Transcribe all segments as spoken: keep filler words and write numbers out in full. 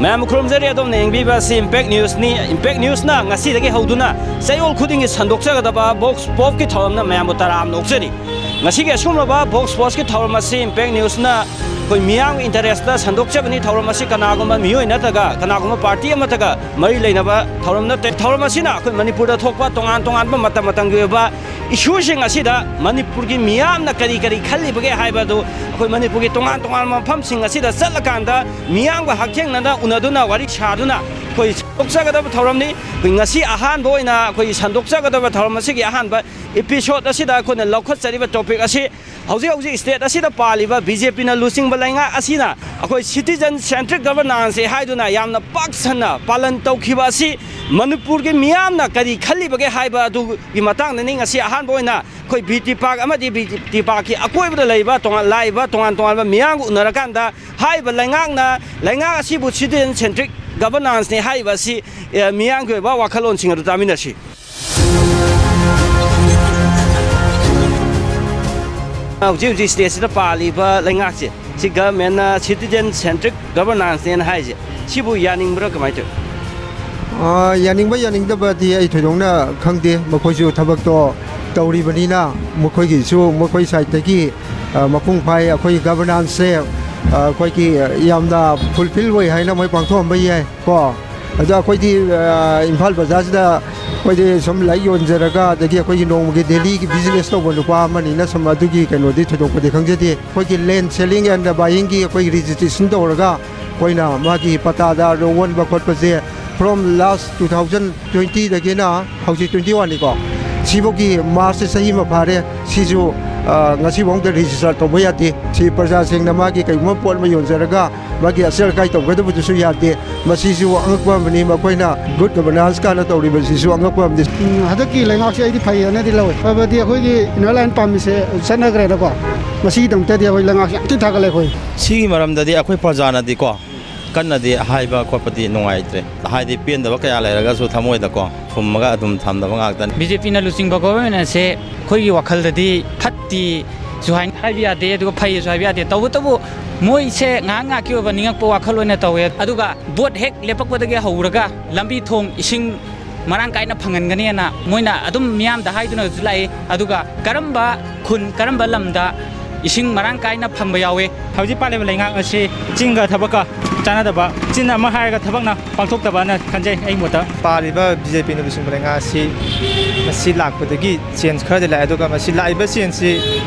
ꯃꯌꯥꯝ ꯈꯨꯔꯨꯝꯖꯔꯤ, ꯑꯗꯣꯝꯅ ꯌꯦꯡꯕꯤꯕ ꯑꯁꯤ ꯏꯝꯄꯦꯛ ꯅ꯭ꯌꯨꯁꯅꯤ꯫ ꯏꯝꯄꯦꯛ ꯅ꯭ꯌꯨꯁꯅ ꯉꯁꯤꯗꯒꯤ ꯍꯧꯗꯨꯅ ꯆꯌꯣꯜ ꯈꯨꯗꯤꯡꯒꯤ ꯁꯟꯗꯣꯛꯆꯒꯗꯕ ꯚꯣꯛꯁ ꯄꯣꯞꯀꯤ ꯊꯧꯔꯝꯅ ꯃꯌꯥꯝꯕꯨ ꯇꯔꯥꯝꯅ ꯑꯣꯛꯆꯔꯤ꯫ ꯉꯁꯤꯒꯤ ꯑꯁꯨꯝꯂꯕ ꯚꯣꯛꯁ ꯄꯣꯞꯀꯤ ꯊꯧꯔꯝ ꯑꯁꯤ ꯏꯝꯄꯦꯛ ꯅ꯭ꯌꯨꯁꯅ ꯑꯩꯈꯣꯏ ꯃꯤꯌꯥꯝꯒꯤ ꯏꯟꯇꯔꯦꯁꯇ ꯁꯟꯗꯣꯛꯆꯕꯅꯤ꯫ ꯊꯧꯔꯝ ꯑꯁꯤ ꯀꯅꯥꯒꯨꯝꯕ ꯃꯤꯑꯣꯏ ꯅꯠꯇ꯭ꯔꯒ ꯀꯅꯥꯒꯨꯝꯕ ꯄꯥꯔꯇꯤ ꯑꯃꯠꯇꯒ ꯃꯔꯤ ꯂꯩꯅꯕ ꯊꯧꯔꯝ ꯅꯠꯇꯦ꯫ ꯊꯧꯔꯝ ꯑꯁꯤꯅ ꯑꯩꯈꯣꯏ ꯃꯅꯤꯄꯨꯔꯗ ꯊꯣꯛꯄ ꯇꯣꯉꯥꯟ ꯇꯣꯉꯥꯟꯕ ꯃꯇꯝ ꯃꯇꯝꯒꯤ ꯑꯣꯏꯕ ꯏꯁꯨꯁꯤꯡ ꯑꯁꯤꯗ ꯃꯅꯤꯄꯨꯔꯒꯤ ꯃꯤꯌꯥꯝꯅ ꯀꯔꯤ ꯀꯔꯤ ꯈꯜꯂꯤꯕꯒꯦ ꯍꯥꯏꯕꯗꯨ ꯑꯩꯈꯣꯏ ꯃꯅꯤꯄꯨꯔꯒꯤ ꯇꯣꯉꯥꯟ ꯇꯣꯉꯥꯟꯕ ꯃꯐꯝꯁꯤꯡ ꯑꯁꯤꯗ ꯆꯠꯂꯀꯥꯟꯗ ꯃꯤꯌꯥꯝꯒ ꯍꯛꯊꯦꯡꯅꯅ ꯎꯅꯗꯨꯅ ꯋꯥꯔꯤ ꯁꯥꯗꯨꯅ ꯑꯩꯈꯣꯏ ꯁꯟꯗꯣꯛꯆꯒꯗꯕ ꯊꯧꯔꯝꯅꯤ꯫ ꯑꯩꯈꯣꯏ ꯉꯁꯤ ꯑꯍꯥꯟꯕ ꯑꯣꯏꯅ ꯑꯩꯈꯣꯏ ꯁꯟꯗꯣꯛꯆꯒꯗꯕ ꯊꯧꯔꯝ ꯑꯁꯤꯒꯤ ꯑꯍꯥꯟꯕ ꯏꯄꯤꯁꯣꯠ ꯑꯁꯤꯗ ꯑꯩꯈꯣꯏꯅ ꯂꯧꯈꯠꯆꯔꯤꯕ ꯇꯣꯄꯤꯛ ꯑꯁꯤ ꯍꯧꯖꯤꯛ ꯍꯧꯖꯤꯛ ꯁ꯭ꯇꯦꯠ ꯑꯁꯤꯗ ꯄꯥꯜꯂꯤꯕ ꯕꯤ ꯖꯦ ꯄꯤꯅ ꯂꯨꯆꯤꯡꯕ ꯂꯩꯉꯥꯛ ꯑꯁꯤꯅ ꯑꯩꯈꯣꯏ ꯁꯤꯇꯤꯖꯟ ꯁꯦꯟꯇ꯭ꯔꯤꯛ ꯒꯕꯔꯅꯥꯟꯁꯁꯦ ꯍꯥꯏꯗꯨꯅ ꯌꯥꯝꯅ ꯄꯥꯛ ꯁꯟꯅ ꯄꯥꯂꯟ ꯇꯧꯈꯤꯕ ꯑꯁꯤ ꯃꯅꯤꯄꯨꯔꯒꯤ ꯃꯤꯌꯥꯝꯅ ꯀꯔꯤ ꯈꯜꯂꯤꯕꯒꯦ ꯍꯥꯏꯕ ꯑꯗꯨꯒꯤ ꯃꯇꯥꯡꯗꯅꯤ ꯉꯁꯤ ꯑꯍꯥꯟꯕ ꯑꯣꯏꯅ ꯑꯩꯈꯣꯏ ꯕꯤ ꯇꯤ ꯄꯥꯔꯛ ꯑꯃꯗꯤ ꯕꯤ ꯇꯤ ꯄꯥꯔꯛꯀꯤ ꯑꯀꯣꯏꯕꯗ ꯂꯩꯕ ꯇꯣꯉꯥꯟ ꯂꯥꯛꯏꯕ ꯇꯣꯉꯥꯟ ꯇꯣꯉꯥꯟꯕ ꯃꯤꯌꯥꯝꯒ ꯎꯅꯔꯀꯥꯟꯗ ꯍꯥꯏꯔꯤꯕ ꯂꯩꯉꯥꯛꯅ ꯂꯩꯉꯥꯛ ꯑꯁꯤꯕꯨ ꯁꯤꯇꯤꯖꯟ ꯁꯦꯟꯇ꯭ꯔꯤꯛ ꯒꯕꯔꯅꯥꯟꯁꯅꯤ ꯍꯥꯏꯔꯤꯕ ꯑꯁꯤ, ꯑꯦ, ꯃꯤꯌꯥꯝꯒꯤ ꯑꯣꯏꯕ ꯋꯥꯈꯜꯂꯣꯟꯁꯤꯡ ꯑꯗꯨ ꯇꯥꯃꯤꯟꯅꯁꯤ꯫ ꯍꯧꯖꯤꯛ ꯍꯧꯖꯤꯛ ꯁ꯭ꯇꯦꯠꯁꯤꯗ ꯄꯥꯜꯂꯤꯕ ꯂꯩꯉꯥꯛꯁꯦ, ꯁꯤ ꯒꯚꯔꯟꯃꯦꯟꯅ ꯁꯤꯇꯤꯖꯟ ꯁꯦꯟꯇ꯭ꯔꯤꯛ ꯒꯕꯔꯅꯥꯟꯁꯅꯦꯅ ꯍꯥꯏꯔꯤꯁꯦ, ꯁꯤꯕꯨ ꯌꯥꯅꯤꯡꯕ꯭ꯔꯥ, ꯀꯃꯥꯏꯅ ꯇꯧꯏ? ꯑꯥ, ꯌꯥꯅꯤꯡꯕ ꯌꯥꯅꯤꯡꯗꯕꯗꯤ ꯑꯩ ꯊꯣꯏꯗꯣꯛꯅ ꯈꯪꯗꯦ꯫ ꯃꯈꯣꯏꯁꯨ ꯊꯕꯛꯇꯣ ꯇꯧꯔꯤꯕꯅꯤꯅ, ꯃꯈꯣꯏꯒꯤꯁꯨ, ꯃꯈꯣꯏ ꯁꯥꯏꯠꯇꯒꯤ, ꯑ, ꯃꯄꯨꯡ ꯐꯥꯏ꯫ ꯑꯩꯈꯣꯏꯒꯤ ꯒꯕꯔꯅꯥꯟꯁꯁꯦ, ꯑ, ꯑꯩꯈꯣꯏꯒꯤ ꯌꯥꯝꯅ ꯐꯨꯜꯐꯤꯜ ꯑꯣꯏ ꯍꯥꯏꯅ ꯃꯣꯏ ꯄꯥꯡꯊꯣꯛꯑꯝꯕ ꯌꯥꯏ ꯀꯣ꯫ ꯑꯗꯣ ꯑꯩꯈꯣꯏꯗꯤ, ꯑ, ꯏꯝꯐꯥꯜ ꯕꯖꯥꯔꯁꯤꯗ ꯑꯩꯈꯣꯏꯗꯤ ꯁꯨꯝ ꯂꯥꯏꯔꯤꯛ ꯌꯣꯟꯖꯔꯒ, ꯑꯗꯒꯤ ꯑꯩꯈꯣꯏꯒꯤ ꯅꯣꯡꯃꯒꯤ ꯗꯦꯂꯤꯒꯤ ꯕꯤꯖꯤꯅꯦꯁ ꯇꯧꯕ ꯅꯨꯄꯥ ꯑꯃꯅꯤꯅ ꯁꯨꯝ ꯑꯗꯨꯒꯤ ꯀꯩꯅꯣꯗꯤ ꯊꯣꯏꯗꯣꯛꯄꯗꯤ ꯈꯪꯖꯗꯦ꯫ ꯑꯩꯈꯣꯏꯒꯤ ꯂꯦꯟ ꯁꯦꯂꯤꯡ ꯑꯦꯟ ꯕꯥꯏꯌꯤꯡꯒꯤ ꯑꯩꯈꯣꯏꯒꯤ ꯔꯦꯖꯤꯁꯇ꯭ꯔꯦꯁꯟ ꯇꯧꯔꯒ ꯑꯩꯈꯣꯏꯅ ꯃꯥꯒꯤ ꯄꯇꯥꯗ ꯑꯣꯟꯕ ꯈꯣꯠꯄꯁꯦ from last two thousand twenty ꯗꯒꯤꯅ ꯍꯧꯖꯤꯛ twenty one ꯅꯤꯀꯣ, ꯁꯤꯐꯧꯒꯤ ꯃꯥꯔꯁꯁꯦ ꯆꯍꯤ ꯑꯃ ꯐꯥꯔꯦ꯫ ꯁꯤꯁꯨ, ꯑ, ꯉꯁꯤꯐꯥꯎꯗ ꯔꯦꯖꯤꯁꯇꯔ ꯇꯧꯕ ꯌꯥꯗꯦ꯫ ꯁꯤ ꯄ꯭ꯔꯖꯥꯁꯤꯡꯅ ꯃꯥꯒꯤ ꯀꯩꯒꯨꯝꯕ ꯄꯣꯠ ꯑꯃ ꯌꯣꯟꯖꯔꯒ ꯃꯥꯒꯤ ꯑꯆꯦꯜ ꯑꯀꯥꯏ ꯇꯧꯒꯗꯕꯗꯨꯁꯨ ꯌꯥꯗꯦ꯫ ꯃꯁꯤꯁꯨ ꯑꯉꯛꯄ ꯑꯃꯅꯤ꯫ ꯃꯈꯣꯏꯅ ꯒꯨꯗ ꯒꯕꯔꯅꯥꯟꯁ ꯀꯥꯏꯅ ꯇꯧꯔꯤꯕꯁꯤꯁꯨ ꯑꯉꯛꯄ ꯑꯃꯅꯤ꯫ ꯎꯝ, ꯍꯟꯗꯛꯀꯤ ꯂꯩꯉꯥꯛꯁꯦ ꯑꯩꯗꯤ ꯐꯩꯌꯦꯅꯗꯤ ꯂꯧꯋꯦ꯫ ꯐꯕꯗꯤ ꯑꯩꯈꯣꯏꯒꯤ ꯏꯅꯔ ꯂꯥꯏꯟ ꯄꯥꯔꯃꯤꯠꯁꯦ ꯆꯠꯅꯈ꯭ꯔꯦꯅꯀꯣ꯫ ꯃꯁꯤꯒꯤꯗꯃꯛꯇꯗꯤ ꯑꯩꯈꯣꯏ ꯂꯩꯉꯥꯛꯁꯦ ꯌꯥꯝ ꯊꯤꯅ ꯊꯥꯒꯠꯂꯦ ꯑꯩꯈꯣꯏ꯫ ꯁꯤꯒꯤ ꯃꯔꯝꯗꯗꯤ ꯑꯩꯈꯣꯏ ꯄ꯭ꯔꯖꯥꯅꯗꯤꯀꯣ ꯀꯟꯅꯗꯤ ꯍꯥꯏꯕ ꯈꯣꯠꯄꯗꯤ ꯅꯨꯡꯉꯥꯏꯇ꯭ꯔꯦ꯫ ꯍꯥꯏꯗꯤ ꯄꯦꯟꯗꯕ ꯀꯌꯥ ꯂꯩꯔꯒꯁꯨ ꯊꯃꯣꯏꯗꯀꯣ ꯐꯨꯝꯃꯒ ꯑꯗꯨꯝ ꯊꯝꯗꯕ ꯉꯥꯛꯇꯅꯤ꯫ ꯕꯤ ꯖꯦ ꯄꯤꯅ ꯂꯨꯆꯤꯡꯕ ꯒꯣꯚꯔꯟꯃꯦꯟ ꯑꯁꯦ ꯑꯩꯈꯣꯏꯒꯤ ꯋꯥꯈꯜꯗꯗꯤ ꯐꯠꯇꯦ, ꯁꯨ ꯍꯥꯏ-, ꯍꯥꯏꯕ ꯌꯥꯗꯦ, ꯑꯗꯨꯒ ꯐꯩꯁꯨ ꯍꯥꯏꯕ ꯌꯥꯗꯦ꯫ ꯇꯧꯕꯇꯕꯨ ꯃꯣꯏꯁꯦ ꯉꯥꯏꯍꯥꯛ ꯉꯥꯏꯍꯥꯛꯀꯤ ꯑꯣꯏꯕ ꯅꯤꯡꯉꯛꯄ ꯋꯥꯈꯜ ꯑꯣꯏꯅ ꯇꯧꯋꯦ꯫ ꯑꯗꯨꯒ ꯚꯣꯠ ꯍꯦꯛ ꯂꯦꯞꯄꯛꯄꯗꯒꯤ ꯍꯧꯔꯒ ꯂꯝꯕꯤ ꯊꯣꯡ ꯏꯁꯤꯡ ꯃꯔꯥꯡ ꯀꯥꯏꯅ ꯐꯪꯍꯟꯒꯅꯤꯅ ꯃꯣꯏꯅ ꯑꯗꯨꯝ ꯃꯤꯌꯥꯝꯗ ꯍꯥꯏꯗꯨꯅꯁꯨ ꯂꯥꯛꯏ꯫ ꯑꯗꯨꯒ ꯀꯔꯝꯕ ꯈꯨꯟ, ꯀꯔꯝꯕ ꯂꯝꯗ ꯏꯁꯤꯡ ꯃꯔꯥꯡ ꯀꯥꯏꯅ ꯐꯪꯕ ꯌꯥꯎꯏ? ꯍꯧꯖꯤꯛ ꯄꯥꯜꯂꯤꯕ ꯂꯩꯉꯥꯛ ꯑꯁꯤ ꯆꯤꯡꯒ ꯊꯕꯛꯀ ꯆꯥꯟꯅꯗꯕ, ꯆꯤꯟ ꯑꯃ ꯍꯥꯏꯔꯒ ꯊꯕꯛꯅ ꯄꯥꯡꯊꯣꯛꯇꯕꯅ ꯈꯟꯖꯩ ꯑꯩ ꯃꯣꯠꯇ꯫ ꯄꯥꯜꯂꯤꯕ ꯕꯤ ꯖꯦ ꯄꯤꯅ ꯂꯨꯆꯤꯡꯕ ꯂꯩꯉꯥꯛ ꯑꯁꯤ ꯃꯁꯤ ꯂꯥꯛꯄꯗꯒꯤ ꯆꯦꯟꯖ ꯈꯔꯗꯤ ꯂꯥꯛꯑꯦ, ꯑꯗꯨꯒ ꯃꯁꯤ ꯂꯥꯛꯏꯕ ꯆꯦꯟꯖꯁꯤ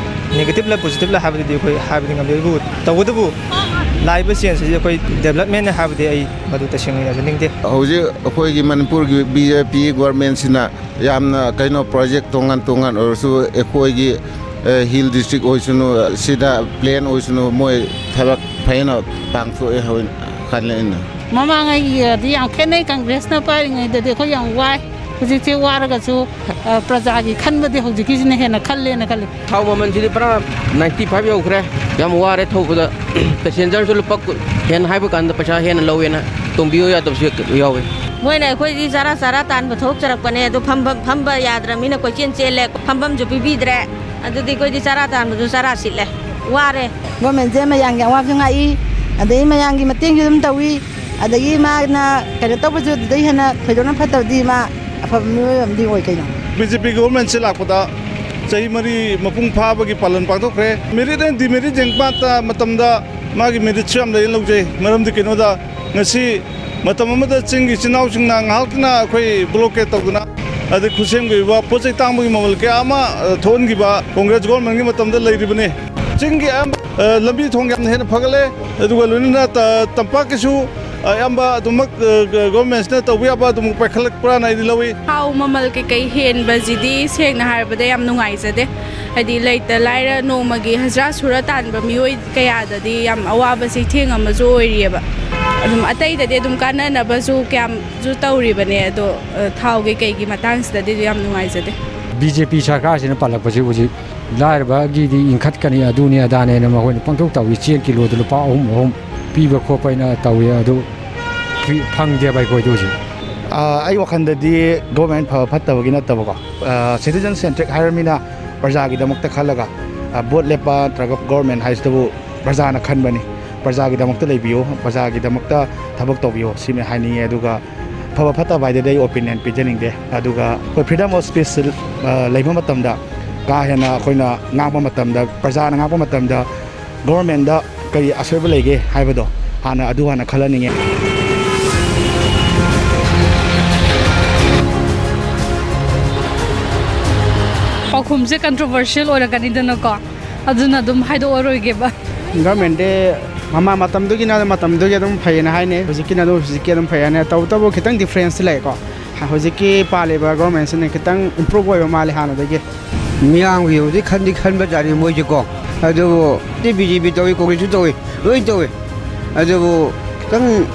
ꯅꯦꯒꯦꯇꯤꯞꯂ ꯄꯣꯖꯤꯇꯤꯞꯂ ꯍꯥꯏꯕꯗꯨꯗꯤ ꯑꯩꯈꯣꯏ ꯍꯥꯏꯕꯗꯤ ꯉꯝꯗꯦ, ꯑꯗꯨꯕꯨ ꯇꯧꯕꯇꯕꯨ ꯂꯥꯛꯏꯕ ꯆꯦꯟꯖ ꯑꯁꯤ ꯑꯩꯈꯣꯏ ꯗꯦꯕꯂꯞꯃꯦꯟꯅꯦ ꯍꯥꯏꯕꯗꯤ ꯑꯩ ꯃꯗꯨ ꯇꯁꯦꯡꯅ ꯌꯥꯖꯅꯤꯡꯗꯦ꯫ ꯍꯧꯖꯤꯛ ꯑꯩꯈꯣꯏꯒꯤ ꯃꯅꯤꯄꯨꯔꯒꯤ ꯕꯤ ꯖꯦ ꯄꯤ ꯒꯣꯔꯃꯦꯟꯁꯤꯅ ꯌꯥꯝꯅ ꯀꯩꯅꯣ ꯄ꯭ꯔꯣꯖꯦꯛ ꯇꯣꯉꯥꯟ ꯇꯣꯉꯥꯟ ꯑꯣꯏꯔꯁꯨ ꯑꯩꯈꯣꯏꯒꯤ, ꯑ, ꯍꯤꯜ ꯗꯤꯁꯇ꯭ꯔꯤꯛ ꯑꯣꯏꯁꯅꯨ, ꯁꯤꯗ ꯄ꯭ꯂꯦꯟ ꯑꯣꯏꯁꯅꯨ, ꯃꯣꯏ ꯊꯕꯛ ꯐꯖꯅ ꯄꯥꯡꯊꯣꯛꯑꯦ ꯍꯥꯏꯅ ꯈꯜꯂꯦ ꯑꯩꯅ꯫ ꯃꯃꯥꯡꯉꯩꯒꯗꯤ ꯌꯥꯝ ꯈꯦꯠꯅꯩ꯫ ꯀꯪꯒ꯭ꯔꯦꯁꯅ ꯄꯥꯏꯔꯤꯉꯩꯗꯗꯤ ꯑꯩꯈꯣꯏ ꯌꯥꯝ ꯋꯥꯏ꯫ ꯍꯧꯖꯤꯛꯁꯦ ꯋꯥꯔꯒꯁꯨ, ꯑ, ꯄ꯭ꯔꯖꯥꯒꯤ ꯈꯟꯕꯗꯤ ꯍꯧꯖꯤꯛꯀꯤꯁꯤꯅ ꯍꯦꯟꯅ ꯈꯜꯂꯦꯅ ꯈꯜꯂꯤ꯫ ꯊꯥꯎ ꯃꯃꯜꯁꯤꯗꯤ ꯄꯨꯔꯥ ꯅꯥꯏꯟꯇꯤ ꯐꯥꯏꯚ ꯌꯧꯈ꯭ꯔꯦ꯫ ꯌꯥꯝ ꯋꯥꯔꯦ ꯊꯧꯕꯗ꯫ ꯄꯦꯁꯦꯟꯖꯔꯁꯨ ꯂꯨꯄꯥ ꯀꯨꯟ ꯍꯦꯟꯅ ꯍꯥꯏꯕ ꯀꯥꯟꯗ ꯄꯩꯁꯥ ꯍꯦꯟꯅ ꯂꯧꯋꯦꯅ ꯇꯣꯡꯕꯤꯌꯨ ꯌꯥꯗꯕꯁꯨ ꯌꯥꯎꯋꯦ꯫ ꯃꯣꯏꯅ ꯑꯩꯈꯣꯏꯗꯤ ꯆꯔꯥ ꯆꯔꯥ ꯇꯥꯟꯕ ꯊꯣꯛꯆꯔꯛꯄꯅꯦ, ꯑꯗꯣ ꯐꯝꯐꯝ ꯐꯝꯕ ꯌꯥꯗ꯭ꯔꯕꯅꯤꯅ ꯀꯣꯏꯆꯦꯟ ꯆꯦꯜꯂꯦ, ꯐꯝꯐꯝꯁꯨ ꯄꯤꯕꯤꯗ꯭ꯔꯦ꯫ ꯑꯗꯨꯗꯤ ꯑꯩꯈꯣꯏꯗꯤ ꯆꯔꯥ ꯇꯥꯟꯕꯁꯨ ꯆꯔꯥ ꯁꯤꯠꯂꯦ, ꯋꯥꯔꯦ꯫ ꯒꯣꯔꯃꯦꯟꯁꯦ ꯃꯌꯥꯝꯒꯤ ꯑꯋꯥꯕꯁꯨ ꯉꯥꯛꯏ, ꯑꯗꯩ ꯃꯌꯥꯝꯒꯤ ꯃꯇꯦꯡꯁꯨ ꯑꯗꯨꯝ ꯇꯧꯏ, ꯑꯗꯒꯤ ꯃꯥꯅ ꯀꯩꯅꯣ ꯇꯧꯕꯁꯨ ꯑꯗꯨꯗꯩ ꯍꯦꯟꯅ ꯊꯣꯏꯗꯣꯛꯅ ꯐꯠꯇꯕꯗꯤ ꯃꯥ ꯑꯐꯕ ꯃꯤꯑꯣꯏ ꯑꯃꯗꯤ ꯑꯣꯏ ꯀꯩꯅꯣ꯫ ꯕꯤ ꯖꯦ ꯄꯤꯒꯤ ꯒꯣꯔꯃꯦꯟꯁꯦ ꯂꯥꯛꯄꯗ ꯆꯍꯤ ꯃꯔꯤ ꯃꯄꯨꯡ ꯐꯥꯕꯒꯤ ꯄꯥꯂꯟ ꯄꯥꯡꯊꯣꯛꯈ꯭ꯔꯦ꯫ ꯃꯦꯔꯤꯠ ꯑꯦꯟ ꯗꯤꯃꯦꯔꯤꯠ ꯌꯦꯡꯕ ꯃꯇꯝꯗ ꯃꯥꯒꯤ ꯃꯦꯔꯤꯠꯁꯨ ꯌꯥꯝ ꯂꯩꯅ ꯂꯧꯖꯩ꯫ ꯃꯔꯝꯗꯤ ꯀꯩꯅꯣꯗ ꯉꯁꯤ ꯃꯇꯝ ꯑꯃꯗ ꯆꯤꯡꯒꯤ ꯏꯆꯤꯟ ꯏꯅꯥꯎꯁꯤꯡꯅ ꯉꯥꯏꯍꯥꯛꯇꯅ ꯑꯩꯈꯣꯏ ꯕ꯭ꯂꯣꯀꯦꯠ ꯇꯧꯗꯅ ꯑꯗꯩ ꯈꯨꯠꯁꯦꯝꯒꯤ ꯑꯣꯏꯕ ꯄꯣꯠ ꯆꯩ ꯇꯥꯡꯕꯒꯤ ꯃꯃꯜ ꯀꯌꯥ ꯑꯃ, ꯑ, ꯊꯣꯛꯍꯟꯈꯤꯕ ꯀꯣꯡꯒ꯭ꯔꯦꯁ ꯒꯣꯔꯃꯦꯟꯒꯤ ꯃꯇꯝꯗ ꯂꯩꯔꯤꯕꯅꯤ꯫ ꯆꯤꯡꯒꯤ ꯑꯌꯥꯝꯕ, ꯑ, ꯂꯝꯕꯤ ꯊꯣꯡ ꯌꯥꯝꯅ ꯍꯦꯟꯅ ꯐꯒꯠꯂꯦ꯫ ꯑꯗꯨꯒ ꯂꯣꯏꯅꯅ ꯇ-, ꯇꯝꯄꯥꯛꯀꯤꯁꯨ ꯑꯌꯥꯝꯕ ꯑꯗꯨꯃꯛ, ꯑ, ꯒ-, ꯒꯣꯔꯃꯦꯟꯁꯤꯅ ꯇꯧꯕ ꯌꯥꯕ ꯑꯗꯨꯃꯛ ꯄꯥꯏꯈꯠꯂꯛꯄ꯭ꯔꯥꯅ ꯑꯩꯗꯤ ꯂꯧꯏ꯫ ꯊꯥꯎ ꯃꯃꯜ ꯀꯩꯀꯩ ꯍꯦꯟꯕꯁꯤꯗꯤ ꯁꯦꯡꯅ ꯍꯥꯏꯔꯕꯗ ꯌꯥꯝ ꯅꯨꯡꯉꯥꯏꯖꯗꯦ꯫ ꯍꯥꯏꯗꯤ ꯂꯩꯇ ꯂꯥꯏꯔ ꯅꯣꯡꯃꯒꯤ ꯍꯖꯤꯔꯥ ꯁꯨꯔ ꯇꯥꯟꯕ ꯃꯤꯑꯣꯏ ꯀꯌꯥꯗꯗꯤ ꯌꯥꯝ ꯑꯋꯥꯕ ꯆꯩꯊꯦꯡ ꯑꯃꯁꯨ ꯑꯣꯏꯔꯤꯑꯕ꯫ ꯑꯗꯨꯝ ꯑꯇꯩꯗꯗꯤ ꯑꯗꯨꯝ ꯀꯥꯟꯅꯅꯕꯁꯨ ꯀꯌꯥꯝꯁꯨ ꯇꯧꯔꯤꯕꯅꯦ, ꯑꯗꯣ, ꯑ, ꯊꯥꯎꯒꯤ ꯀꯩꯒꯤ ꯃꯇꯥꯡꯁꯤꯗꯗꯤ ꯌꯥꯝ ꯅꯨꯡꯉꯥꯏꯖꯗꯦ꯫ ꯕꯤ ꯖꯦ ꯄꯤ ꯁꯔꯀꯥꯔꯁꯤꯅ ꯄꯥꯜꯂꯛꯄꯁꯤ ꯍꯧꯖꯤꯛ ꯂꯥꯏꯔꯕꯒꯤꯗꯤ ꯏꯟꯈꯠꯀꯅꯤ, ꯑꯗꯨꯅꯤ ꯑꯗꯥꯅꯦꯅ ꯃꯈꯣꯏꯅ ꯄꯪꯇꯧ ꯇꯧꯏ꯫ ꯆꯦꯡ ꯀꯤꯂꯣꯗ ꯂꯨꯄꯥ ꯑꯍꯨꯝ, ꯑꯍꯨꯝ ꯄꯤꯕ ꯈꯣꯠꯄꯅ ꯇꯧꯏ, ꯑꯗꯨ ꯐꯤ-, ꯐꯪꯗꯦꯕ ꯑꯩꯈꯣꯏꯗ ꯍꯧꯖꯤꯛ꯫ ꯑ, ꯑꯩ ꯋꯥꯈꯜꯗꯗꯤ ꯒꯣꯔꯃꯦꯟ ꯐꯕ ꯐꯠꯇꯕꯒꯤ ꯅꯠꯇꯕꯀꯣ, ꯑ, ꯁꯤꯇꯤꯖꯟ ꯁꯦꯟꯇ꯭ꯔꯤꯛ ꯍꯥꯏꯔꯃꯤꯅ ꯄ꯭ꯔꯖꯥꯒꯤꯗꯃꯛꯇ ꯈꯜꯂꯒ ꯑ, ꯚꯣꯠ ꯂꯦꯞꯄ ꯅꯠꯇ꯭ꯔꯒ ꯒꯣꯔꯃꯦꯟ ꯍꯥꯏꯁꯤꯗꯕꯨ ꯄ꯭ꯔꯖꯥꯅ ꯈꯟꯕꯅꯤ꯫ ꯄ꯭ꯔꯖꯥꯒꯤꯗꯃꯛꯇ ꯂꯩꯕꯤꯌꯨ, ꯄ꯭ꯔꯖꯥꯒꯤꯗꯃꯛꯇ ꯊꯕꯛ ꯇꯧꯕꯤꯌꯨ, ꯁꯤꯃ ꯍꯥꯏꯅꯤꯡꯉꯦ꯫ ꯑꯗꯨꯒ ꯐꯕ ꯐꯠꯇꯕ ꯍꯥꯏꯗꯗꯤ ꯑꯩ ꯑꯣꯄꯤꯅꯤꯌꯟ ꯄꯤꯖꯅꯤꯡꯗꯦ꯫ ꯑꯗꯨꯒ ꯑꯩꯈꯣꯏ freedom of speech, ꯑ, ꯂꯩꯕ ꯃꯇꯝꯗ, ꯀꯥ ꯍꯦꯟꯅ ꯑꯩꯈꯣꯏꯅ ꯉꯥꯡꯕ ꯃꯇꯝꯗ, ꯄ꯭ꯔꯖꯥꯅ ꯉꯥꯡꯕ ꯃꯇꯝꯗ ꯒꯣꯔꯃꯦꯟꯗ ꯀꯔꯤ ꯑꯁꯣꯏꯕ ꯂꯩꯒꯦ ꯍꯥꯏꯕꯗꯣ ꯍꯥꯟꯅ, ꯑꯗꯨ ꯍꯥꯟꯅ ꯈꯜꯍꯟꯅꯤꯡꯉꯦ꯫ ꯄꯥꯎꯈꯨꯝꯁꯦ ꯀꯟꯇ꯭ꯔꯣꯚꯔꯁꯤꯌꯦꯜ ꯑꯣꯏꯔꯛꯀꯅꯤꯗꯅꯀꯣ, ꯑꯗꯨꯅ ꯑꯗꯨꯝ ꯍꯥꯏꯗꯣꯛꯑꯔꯣꯏꯒꯦꯕ꯫ ꯒꯔꯃꯦꯟꯗꯤ ꯃꯃꯥꯡ ꯃꯇꯝꯗꯨꯒꯤꯅ ꯃꯇꯝꯗꯨꯒꯤ ꯑꯗꯨꯝ ꯐꯩꯌꯦꯅ ꯍꯥꯏꯅꯩ, ꯍꯧꯖꯤꯛꯀꯤꯅ ꯑꯗꯨꯝ ꯍꯧꯖꯤꯛꯀꯤ ꯑꯗꯨꯝ ꯐꯩ ꯍꯥꯏꯅꯩ꯫ ꯇꯧꯕꯇꯕꯨ ꯈꯤꯇꯪ ꯗꯤꯐ꯭ꯔꯦꯟꯁꯇꯤ ꯂꯩꯀꯣ꯫ ꯍꯧꯖꯤꯛꯀꯤ ꯄꯥꯜꯂꯤꯕ ꯒꯣꯔꯃꯦꯟꯁꯤꯅ ꯈꯤꯇꯪ ꯏꯝꯄ꯭ꯔꯨꯞ ꯑꯣꯏꯕ ꯃꯥꯜꯂꯦ ꯍꯥꯟꯅꯗꯒꯤ꯫ ꯃꯤꯌꯥꯝꯒꯤꯕꯨꯗꯤ ꯈꯟꯗꯤ ꯈꯟꯕꯖꯥꯠꯅꯤ ꯃꯣꯏꯁꯦꯀꯣ꯫ ꯑꯗꯨꯕꯨ ꯕꯤ ꯖꯦ ꯄꯤ ꯇꯧꯏ, ꯀꯣꯡꯒ꯭ꯔꯦꯁꯁꯨ ꯇꯧꯏ, ꯂꯣꯏ ꯇꯧꯏ꯫ ꯑꯗꯨꯕꯨ ꯈꯤꯇꯪ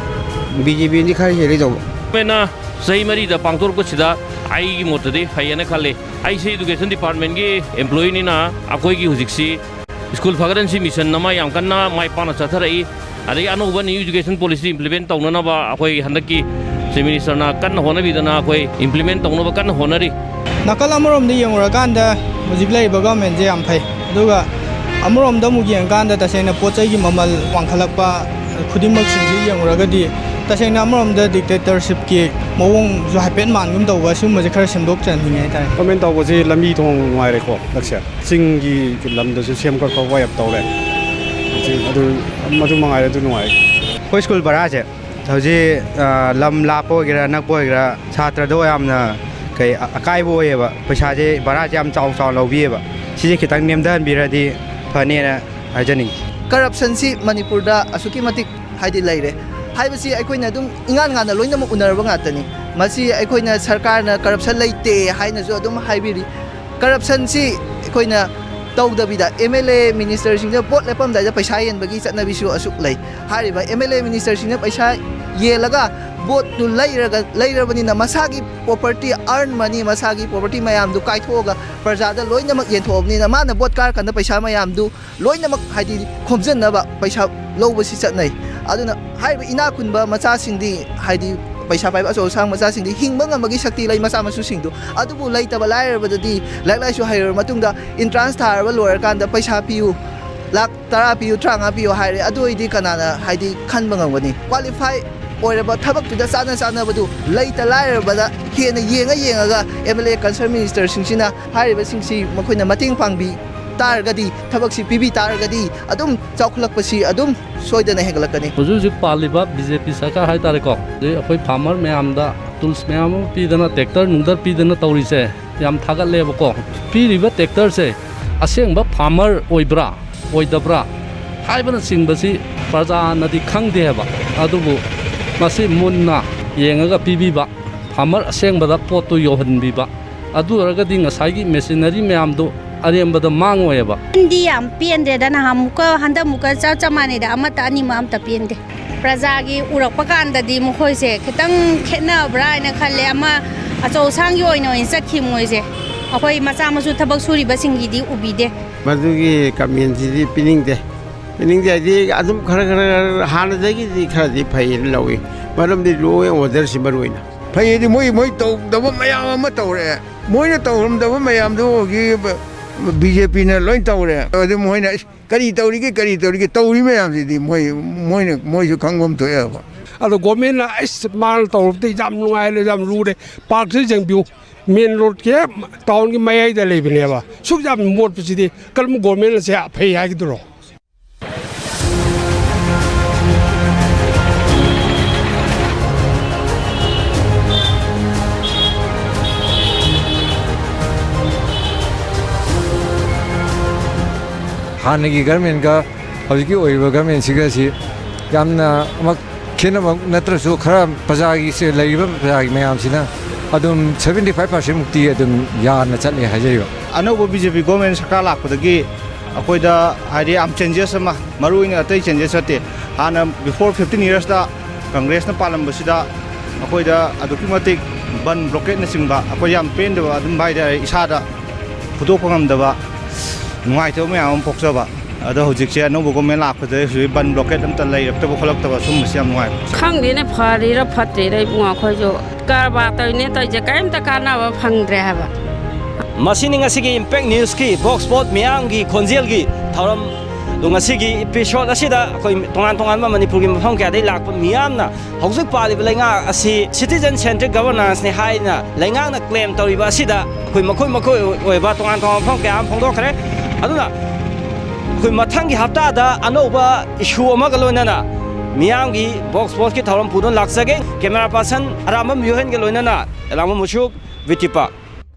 ꯕꯤ ꯖꯦ ꯄꯤꯅꯗꯤ ꯈꯔ ꯍꯦꯜꯂꯤ ꯇꯧꯕ꯫ ꯒꯣꯔꯃꯦꯟꯅ ꯆꯍꯤ ꯃꯔꯤꯗ ꯄꯥꯡꯊꯣꯔꯛꯄꯁꯤꯗ ꯑꯩꯒꯤ ꯃꯣꯠꯇꯗꯤ ꯐꯩꯌꯦꯅ ꯈꯜꯂꯤ꯫ ꯑꯩꯁꯦ ꯏꯗꯨꯀꯦꯁꯟ ꯗꯤꯄꯥꯔꯠꯃꯦꯟꯒꯤ ꯑꯦꯝꯄ꯭ꯂꯣꯌꯤꯅꯤꯅ ꯑꯩꯈꯣꯏꯒꯤ ꯍꯧꯖꯤꯛꯁꯤ ꯁ꯭ꯀꯨꯜ ꯐꯒꯠꯍꯟꯁꯤ ꯃꯤꯁꯟ ꯑꯃ ꯌꯥꯝ ꯀꯟꯅ ꯃꯥꯏ ꯄꯥꯛꯅ ꯆꯠꯊꯔꯛꯏ꯫ ꯑꯗꯒꯤ ꯑꯅꯧꯕ ꯅ꯭ꯌꯨ ꯏꯗꯨꯀꯦꯁꯟ ꯄꯣꯂꯤꯁꯤ ꯏꯝꯄ꯭ꯂꯤꯃꯦꯟ ꯇꯧꯅꯅꯕ ꯑꯩꯈꯣꯏ ꯍꯟꯗꯛꯀꯤ ꯆꯤꯐ ꯃꯤꯅꯤꯁꯇꯔꯅ ꯀꯟꯅ ꯍꯣꯠꯅꯕꯤꯗꯅ ꯑꯩꯈꯣꯏ ꯏꯝꯄ꯭ꯂꯤꯃꯦꯟ ꯇꯧꯅꯕ ꯀꯟꯅ ꯍꯣꯠꯅꯔꯤ꯫ ꯅꯥꯀꯜ ꯑꯃꯔꯣꯝꯗ ꯌꯦꯡꯉꯨꯔꯀꯥꯟꯗ ꯍꯧꯖꯤꯛ ꯂꯩꯔꯤꯕ ꯒꯣꯔꯃꯦꯟꯁꯦ ꯌꯥꯝ ꯐꯩ, ꯑꯗꯨꯒ ꯑꯃꯔꯣꯝꯗ ꯑꯃꯨꯛ ꯌꯦꯡꯉꯀꯥꯟꯗ ꯇꯁꯦꯡꯅ ꯄꯣꯠ ꯆꯩꯒꯤ ꯃꯃꯜ ꯋꯥꯡꯈꯠꯂꯛꯄ ꯈꯨꯗꯤꯡꯃꯛꯁꯤꯡꯁꯦ ꯌꯦꯡꯉꯨꯔꯒꯗꯤ ꯇꯁꯦꯡꯅ ꯑꯃꯔꯣꯝꯗ ꯗꯤꯛꯇꯦꯇꯔꯁꯤꯞꯀꯤ ꯃꯑꯣꯡꯁꯨ ꯍꯥꯏꯐꯦꯠ ꯃꯥꯟꯒꯨꯝ ꯇꯧꯕ, ꯁꯤꯒꯨꯝꯕꯁꯦ ꯈꯔ ꯁꯦꯝꯗꯣꯛꯆꯍꯟꯅꯤꯡꯉꯦ ꯍꯥꯏꯇꯥꯔꯦ꯫ ꯒꯣꯔꯃꯦꯟ ꯇꯧꯕꯁꯤ ꯂꯝꯕꯤ ꯊꯣꯡ ꯅꯨꯡꯉꯥꯏꯔꯦꯀꯣ ꯍꯟꯗꯛꯁꯦ꯫ ꯆꯤꯡꯒꯤ ꯂꯝꯗꯁꯨ ꯁꯦꯝꯒꯠ ꯈꯣꯠꯄ ꯌꯥꯝ ꯇꯧꯔꯦ꯫ ꯍꯧꯖꯤꯛ ꯑꯗꯨ, ꯃꯗꯨ ꯃꯉꯥꯏꯔꯦ, ꯑꯗꯨ ꯅꯨꯡꯉꯥꯏ꯫ ꯑꯩꯈꯣꯏ ꯁ꯭ꯀꯨꯜ ꯚꯔꯥꯁꯦ ꯍꯧꯖꯤꯛ, ꯑ, ꯂꯝ ꯂꯥꯞꯄ ꯑꯣꯏꯒꯦꯔꯥ ꯅꯛꯄ ꯑꯣꯏꯒꯦꯔꯥ ꯁꯥꯇ꯭ꯔꯗ ꯌꯥꯝꯅ ꯀꯩ ꯑ-, ꯑꯀꯥꯏꯕ ꯑꯣꯏꯌꯦꯕ꯫ ꯄꯩꯁꯥꯁꯦ, ꯚꯔꯥꯁꯦ ꯌꯥꯝ ꯆꯥꯎ ꯆꯥꯎ ꯂꯧꯕꯤꯌꯦꯕ꯫ ꯁꯤꯁꯦ ꯈꯤꯇꯪ ꯅꯦꯝꯊꯍꯟꯕꯤꯔꯗꯤ ꯐꯅꯦꯅ ꯍꯥꯏꯖꯅꯤꯡꯉꯤ꯫ ꯀꯔꯞꯁꯟꯁꯤ ꯃꯅꯤꯄꯨꯔꯗ ꯑꯁꯨꯛꯀꯤ ꯃꯇꯤꯛ ꯍꯥꯏꯗꯤ ꯂꯩꯔꯦ ꯍꯥꯏꯕꯁꯤ ꯑꯩꯈꯣꯏꯅ ꯑꯗꯨꯝ ꯏꯉꯥꯟ ꯉꯥꯟꯅ ꯂꯣꯏꯅꯃꯛ ꯎꯅꯔꯕ ꯉꯥꯛꯇꯅꯤ꯫ ꯃꯁꯤ ꯑꯩꯈꯣꯏꯅ ꯁꯔꯀꯥꯔꯅ ꯀꯔꯞꯁꯟ ꯂꯩꯇꯦ ꯍꯥꯏꯅꯁꯨ ꯑꯗꯨꯝ ꯍꯥꯏꯕꯤꯔꯤ꯫ ꯀꯔꯞꯁꯟꯁꯤ ꯑꯩꯈꯣꯏꯅ ꯇꯧꯗꯕꯤꯗ ꯑꯦꯝ ꯑꯦꯜ ꯑꯦ ꯃꯤꯅꯤꯁꯇꯔꯁꯤꯡꯁꯤꯅ ꯚꯣꯠ ꯂꯦꯞꯄꯝꯗꯥꯏꯗ ꯄꯩꯁꯥ ꯌꯦꯟꯕꯒꯤ ꯆꯠꯅꯕꯤꯁꯨ ꯑꯁꯨꯛ ꯂꯩ꯫ ꯍꯥꯏꯔꯤꯕ ꯑꯦꯝ ꯑꯦꯜ ꯑꯦ ꯃꯤꯅꯤꯁꯇꯔꯁꯤꯡꯅ ꯄꯩꯁꯥ ꯌꯦꯜꯂꯒ ꯚꯣꯠꯇꯨ ꯂꯩꯔꯒ, ꯂꯩꯔꯕꯅꯤꯅ ꯃꯁꯥꯒꯤ ꯄ꯭ꯔꯣꯄꯔꯇꯤ, ꯑꯥꯔꯟ ꯃꯅꯤ, ꯃꯁꯥꯒꯤ ꯄ꯭ꯔꯣꯄꯔꯇꯤ ꯃꯌꯥꯝꯗꯨ ꯀꯥꯏꯊꯣꯛꯑꯒ ꯄ꯭ꯔꯖꯥꯗ ꯂꯣꯏꯅꯃꯛ ꯌꯦꯟꯊꯣꯛꯑꯕꯅꯤꯅ ꯃꯥꯅ ꯚꯣꯠ ꯀꯥꯔꯀꯥꯟꯗ ꯄꯩꯁꯥ ꯃꯌꯥꯝꯗꯨ ꯂꯣꯏꯅꯃꯛ ꯍꯥꯏꯗꯤ ꯈꯣꯝꯖꯤꯟꯅꯕ ꯄꯩꯁꯥ ꯂꯧꯕꯁꯤ ꯆꯠꯅꯩ꯫ ꯑꯗꯨꯅ ꯍꯥꯏꯔꯤꯕ ꯏꯅꯥꯛ ꯈꯨꯟꯕ ꯃꯆꯥꯁꯤꯡꯗꯤ ꯍꯥꯏꯗꯤ ꯄꯩꯁꯥ ꯄꯥꯏꯕ ꯑꯆꯧ ꯑꯁꯥꯡ ꯃꯆꯥꯁꯤꯡꯗꯤ ꯍꯤꯡꯕ ꯉꯝꯕꯒꯤ ꯁꯛꯇꯤ ꯂꯩ, ꯃꯆꯥ ꯃꯁꯨꯁꯤꯡꯗꯨ꯫ ꯑꯗꯨꯕꯨ ꯂꯩꯇꯕ ꯂꯥꯏꯔꯕꯗꯗꯤ ꯂꯥꯏꯔꯤꯛ ꯂꯥꯏꯁꯨ ꯍꯩꯔꯕ ꯃꯇꯨꯡꯗ entrance ꯊꯥꯔꯕ ꯂꯣꯏꯔꯀꯥꯟꯗ ꯄꯩꯁꯥ ꯄꯤꯌꯨ, ꯂꯥꯛ ꯇꯔꯥ ꯄꯤꯌꯨ, ꯇꯔꯥꯃꯉꯥ ꯄꯤꯌꯨ ꯍꯥꯏꯔꯦ, ꯑꯗꯨ ꯑꯣꯏꯗꯤ ꯀꯅꯥꯅ, ꯍꯥꯏꯗꯤ, ꯈꯟꯕ ꯉꯝꯒꯅꯤ? Qualify ꯑꯣꯏꯔꯕ, ꯊꯕꯛꯇꯨꯗ ꯆꯥꯟꯅ ꯆꯥꯟꯅꯕꯗꯨ ꯂꯩꯇ ꯂꯥꯏꯔꯕꯗ ꯍꯦꯟꯅ ꯌꯦꯡꯉ ꯌꯦꯡꯉꯒ M L A concerned ministerꯁꯤꯡꯁꯤꯅ ꯍꯥꯏꯔꯤꯕꯁꯤꯡꯁꯤ ꯃꯈꯣꯏꯅ ꯃꯇꯦꯡ ꯄꯥꯡꯕꯤ ꯇꯥꯔꯒꯗꯤ, ꯊꯕꯛꯁꯤ ꯄꯤꯕꯤ ꯇꯥꯔꯒꯗꯤ ꯑꯗꯨꯝ ꯆꯥꯎꯈꯠꯂꯛꯄꯁꯤ ꯑꯗꯨꯝ ꯁꯣꯏꯗꯅ ꯍꯦꯟꯒꯠꯂꯛꯀꯅꯤ꯫ ꯍꯧꯖꯤꯛ ꯍꯧꯖꯤꯛ ꯄꯥꯜꯂꯤꯕ B J P ꯁꯔꯀꯥꯔ ꯍꯥꯏꯇꯥꯔꯦꯀꯣ, ꯑꯗꯩ ꯑꯩꯈꯣꯏ farmer ꯃꯌꯥꯝꯗ tools ꯃꯌꯥꯝ ꯑꯃ ꯄꯤꯗꯅ, tractor ꯅꯨꯡꯗꯔ ꯄꯤꯗꯅ ꯇꯧꯔꯤꯁꯦ ꯌꯥꯝ ꯊꯥꯒꯠꯂꯦꯕꯀꯣ꯫ ꯄꯤꯔꯤꯕ tractorꯁꯦ ꯑꯁꯦꯡꯕ farmer ꯑꯣꯏꯕ꯭ꯔꯥ, ꯑꯣꯏꯗꯕ꯭ꯔꯥ ꯍꯥꯏꯕꯅꯆꯤꯡꯕꯁꯤ ꯄ꯭ꯔꯖꯥꯅꯗꯤ ꯈꯪꯗꯦ ꯍꯥꯏꯕ꯫ ꯑꯗꯨꯕꯨ ꯃꯁꯤ ꯃꯨꯟꯅ ꯌꯦꯡꯉꯒ ꯄꯤꯕꯤꯕ, farmer ꯑꯁꯦꯡꯕꯗ ꯄꯣꯠꯇꯨ ꯌꯧꯍꯟꯕꯤꯕ, ꯑꯗꯨ ꯑꯣꯏꯔꯒꯗꯤ ꯉꯁꯥꯏꯒꯤ machinery ꯃꯌꯥꯝꯗꯨ ꯑꯔꯦꯝꯕꯗ ꯃꯥꯡꯉꯣꯏꯕ꯫ ꯗꯤ ꯌꯥꯝ ꯄꯦꯟꯗ꯭ꯔꯦꯗ, ꯅꯍꯥꯟꯃꯨꯛꯀ ꯍꯟꯗꯛꯃꯨꯛꯀ ꯆꯞ ꯆꯞ ꯃꯥꯟꯅꯩꯗ, ꯑꯃꯠꯇ ꯑꯅꯤꯃꯛ ꯑꯝꯇ ꯄꯦꯟꯗꯦ꯫ ꯄ꯭ꯔꯖꯥꯒꯤ ꯎꯔꯛꯄ ꯀꯥꯟꯗꯗꯤ ꯃꯈꯣꯏꯁꯦ ꯈꯤꯇꯪ ꯈꯦꯠꯅꯕ꯭ꯔꯥ ꯍꯥꯏꯅ ꯈꯜꯂꯦ꯫ ꯑꯃ ꯑꯆꯧ ꯑꯁꯥꯡꯒꯤ ꯑꯣꯏꯅ ꯑꯣꯏꯅ ꯆꯠꯈꯤ ꯃꯣꯏꯁꯦ, ꯑꯩꯈꯣꯏ ꯃꯆꯥ ꯃꯁꯨ ꯊꯕꯛ ꯁꯨꯔꯤꯕꯁꯤꯡꯒꯤꯗꯤ ꯎꯕꯤꯗꯦ꯫ ꯃꯗꯨꯒꯤ commentꯁꯤꯗꯤ ꯄꯤꯅꯤꯡꯗꯦ꯫ ꯄꯤꯅꯤꯡꯗꯦ ꯍꯥꯏꯗꯤ ꯑꯗꯨꯝ ꯈꯔ ꯈꯔ ꯍꯥꯟꯅꯗꯒꯤꯗꯤ ꯈꯔꯗꯤ ꯐꯩꯌꯦꯅ ꯂꯧꯏ꯫ ꯃꯔꯝꯗꯤ law and orderꯁꯤ ꯃꯔꯨ ꯑꯣꯏꯅ꯫ ꯐꯩ ꯍꯥꯏꯗꯤ ꯃꯣꯏ, ꯃꯣꯏ ꯇꯧꯗꯕ ꯃꯌꯥꯝ ꯑꯃ ꯇꯧꯔꯛꯑꯦ꯫ ꯃꯣꯏꯅ ꯇꯧꯔꯝꯗꯕ ꯃꯌꯥꯝꯗꯣ ꯍꯧꯖꯤꯛ B J Pꯅ ꯂꯣꯏ ꯇꯧꯔꯦ꯫ ꯑꯗꯨ ꯃꯣꯏꯅ, "ꯏꯁ, ꯀꯔꯤ ꯇꯧꯔꯤꯒꯦ, ꯀꯔꯤ ꯇꯧꯔꯤꯒꯦ?" ꯇꯧꯔꯤ ꯃꯌꯥꯝꯁꯤꯗꯤ ꯃꯣꯏ, ꯃꯣꯏꯅ, ꯃꯣꯏꯁꯨ ꯈꯪꯐꯝ ꯊꯣꯛꯑꯦꯕ꯫ ꯑꯗꯣ governmentꯅ, "ꯑꯩꯁ, ꯃꯥꯅ ꯇꯧꯔꯕꯗꯤ ꯌꯥꯝ ꯅꯨꯡꯉꯥꯏꯔꯦ, ꯌꯥꯝ ꯂꯨꯔꯦ, parkꯁꯤ ꯌꯦꯡꯕꯤꯌꯨ, main roadꯀꯤ, townꯒꯤ ꯃꯌꯥꯏꯗ ꯂꯩꯕꯅꯦꯕ, ꯁꯨꯛ ꯌꯥꯝ ꯃꯣꯠꯄꯁꯤꯗꯤ ꯀꯔꯝꯕ governmentꯅ ꯁꯦ ꯐꯩ ꯍꯥꯏꯒꯗ꯭ꯔꯣ?" ꯍꯥꯟꯅꯒꯤ governmentꯀ ꯍꯧꯖꯤꯛꯀꯤ ꯑꯣꯏꯔꯤꯕ governmentꯁꯤꯒꯁꯤ ꯌꯥꯝꯅ ꯑꯃ ꯈꯦꯠꯅꯕ ꯅꯠꯇ꯭ꯔꯁꯨ, ꯈꯔ ꯄ꯭ꯔꯖꯥꯒꯤ ꯁꯦ-, ꯂꯩꯔꯤꯕ ꯄ꯭ꯔꯖꯥꯒꯤ ꯃꯌꯥꯝꯁꯤꯅ ꯑꯗꯨꯝ seventy five percent ꯃꯨꯛꯇꯤ ꯑꯗꯨꯝ ꯌꯥꯅ ꯆꯠꯂꯦ ꯍꯥꯏꯖꯔꯤꯕ꯫ ꯑꯅꯧꯕ B J P government ꯁꯔꯀꯥꯔ ꯂꯥꯛꯄꯗꯒꯤ ꯑꯩꯈꯣꯏꯗ, ꯍꯥꯏꯗꯤ, ꯌꯥꯝ changes ꯑꯃ, ꯃꯔꯨ ꯑꯣꯏꯅ ꯑꯇꯩ changes ꯅꯠꯇꯦ꯫ ꯍꯥꯟꯅ before fifteen yearsꯇ Congressꯅ ꯄꯥꯜꯂꯝꯕꯁꯤꯗ ꯑꯩꯈꯣꯏꯗ ꯑꯗꯨꯛꯀꯤ ꯃꯇꯤꯛ ꯕꯟ, blockadeꯅꯆꯤꯡꯕ ꯑꯩꯈꯣꯏ ꯌꯥꯝ ꯄꯦꯟꯗꯕ ꯑꯗꯨꯝ ꯍꯥꯏꯇꯥꯔꯦ, ꯏꯁꯥꯗ ꯐꯨꯗꯣꯛꯄ ꯉꯝꯗꯕ ꯅꯨꯡꯉꯥꯏꯇꯕ ꯃꯌꯥꯝ ꯑꯃ ꯄꯣꯛꯆꯕ꯫ ꯑꯗꯣ ꯍꯧꯖꯤꯛꯁꯦ ꯑꯅꯧꯕ ꯒꯣꯔꯃꯦꯟ ꯂꯥꯛꯄꯗ ꯍꯧꯖꯤꯛ ꯕꯟ ꯕ꯭ꯂꯣꯀꯦꯠ ꯑꯝꯇ ꯂꯩꯔꯛꯇꯕ ꯈꯣꯠꯂꯛꯇꯕ ꯁꯨꯝꯕꯁꯤ ꯌꯥꯝ ꯅꯨꯡꯉꯥꯏꯕ꯫ ꯈꯪꯗꯦꯅꯦ, ꯐꯔꯤꯔ ꯐꯠꯇ꯭ꯔꯤꯔ ꯏꯕꯨꯡꯉꯣ, ꯑꯩꯈꯣꯏꯁꯨ ꯀꯔꯕꯥꯔ ꯇꯧꯔꯤꯅꯦ ꯇꯧꯔꯤꯁꯦ, ꯀꯔꯤꯝꯇ ꯀꯥꯟꯅꯕ ꯐꯪꯗ꯭ꯔꯦ ꯍꯥꯏꯕ꯫ ꯃꯁꯤꯅꯤ ꯉꯁꯤꯒꯤ ꯏꯝꯄꯦꯛ ꯅ꯭ꯌꯨꯁꯀꯤ ꯕꯣꯛꯁ ꯄꯣꯠ ꯃꯤꯌꯥꯝꯒꯤ ꯈꯣꯟꯖꯦꯜꯒꯤ ꯊꯧꯔꯝ꯫ ꯑꯗꯣ ꯉꯁꯤꯒꯤ ꯏꯄꯤꯁꯣꯗ ꯑꯁꯤꯗ ꯑꯩꯈꯣꯏ ꯇꯣꯉꯥꯟ ꯇꯣꯉꯥꯟꯕ ꯃꯅꯤꯄꯨꯔꯒꯤ ꯃꯐꯝ ꯀꯌꯥꯗꯒꯤ ꯂꯥꯛꯄ ꯃꯤꯌꯥꯝꯅ ꯍꯧꯖꯤꯛ ꯄꯥꯜꯂꯤꯕ ꯂꯩꯉꯥꯛ ꯑꯁꯤ ꯁꯤꯇꯤꯖꯟ ꯁꯦꯟꯇ꯭ꯔꯤꯛ ꯒꯕꯔꯅꯥꯟꯁꯅꯤ ꯍꯥꯏꯅ ꯂꯩꯉꯥꯛꯅ ꯀ꯭ꯂꯦꯝ ꯇꯧꯔꯤꯕ ꯑꯁꯤꯗ ꯑꯩꯈꯣꯏ ꯃꯈꯣꯏ ꯃꯈꯣꯏ ꯑꯣꯏꯕ ꯇꯣꯉꯥꯟ ꯇꯣꯉꯥꯟꯕ ꯃꯐꯝ ꯀꯌꯥ ꯑꯃ ꯐꯣꯡꯗꯣꯛꯈ꯭ꯔꯦ꯫ ꯑꯗꯨꯅ ꯑꯩꯈꯣꯏ ꯃꯊꯪꯒꯤ ꯍꯞꯇꯥꯗ ꯑꯅꯧꯕ ꯏꯁꯨ ꯑꯃꯒ ꯂꯣꯏꯅꯅ ꯃꯤꯌꯥꯝꯒꯤ ꯕꯣꯛꯁ ꯄꯣꯠꯀꯤ ꯊꯧꯔꯝ ꯄꯨꯗꯨꯅ ꯂꯥꯛꯆꯒꯦ꯫ ꯀꯦꯃꯦꯔꯥ ꯄꯥꯔꯁꯟ ꯑꯔꯥꯝꯕꯝ ꯌꯨꯍꯦꯟꯒ ꯂꯣꯏꯅꯅ ꯑꯦꯂꯥꯡꯕꯝ ꯃꯨꯁꯨꯛ, ꯕꯤꯇꯤꯄꯥꯛ꯫